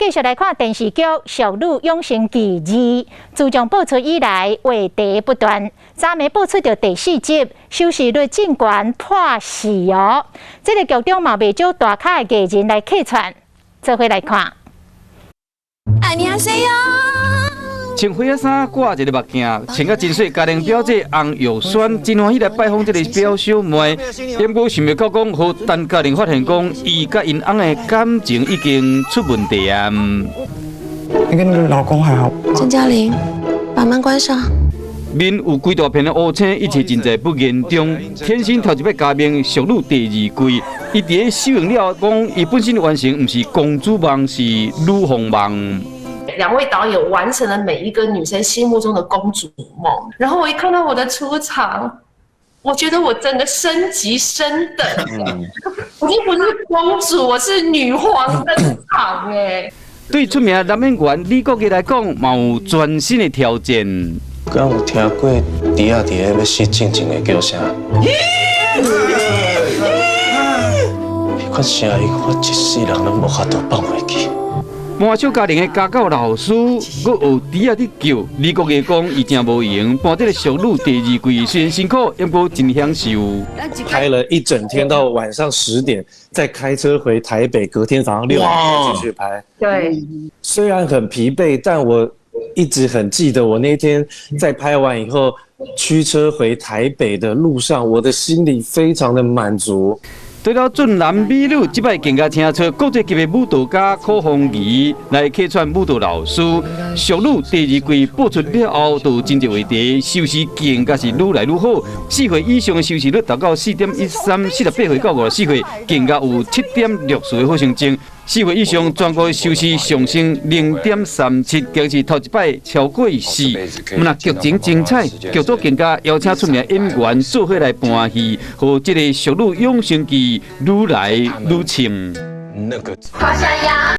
繼續來看電視劇《淑女養成記二》，自從播出以來，話題不斷。昨暝播出著第四集，收視率竟然破四哦！這个劇中嘛袂少大咖的藝人來客串，做伙來看。 안녕하세요。穿花仔衫，掛一个目鏡，穿甲真媠，嘉玲表姐洪玉軒真歡喜來拜訪這个表小妹。毋過想袂到講，予陳嘉玲發現講，伊佮𪜶翁的感情已經出問題啊！你跟你老公還好？陳嘉玲，把門關上。面有規大片的烏青，一切盡在不言中。天心頭一擺加盟《淑女》第二季，伊佇咧首映了講，伊本身完成毋是公主夢，是女皇夢。兩位導演完成了每一個女生心目中的公主夢。然後我一看到我的出場，我覺得我真的升級升等，我已經不是公主，我是女皇登場哎。對出名男演員李國毅來講，嘛有全新的挑戰。敢有聽過豬仔佇咧欲死進前的叫聲？彼款聲音，我一世人攏無法度放袂記。扮小嘉玲的家教老師，閣學豬仔佇叫。李國毅講，伊真無閒，扮這个淑女第二季雖然辛苦，毋過真享受。拍了一整天到晚上10點，再開車回台北，隔天早上6點繼續拍。雖然很疲憊，但我一直很記得我那天在拍完以後，驅車回台北的路上，我的心裡非常的滿足。對了，俊男美女，這擺更加請出國際級的舞蹈家柯鳳儀來客串舞蹈老師。淑女第二季播出了後，就真濟話題，收視更加是愈來愈好。4歲以上的收視率達到4.13，48歲到54歲更加有7.64的好成績。4歲以上全國收視上升0.37，更是頭一擺超過四。那劇情精彩，劇組更加邀請出名演員做伙來扮戲，予這个淑女養成記愈來愈衝。好想要。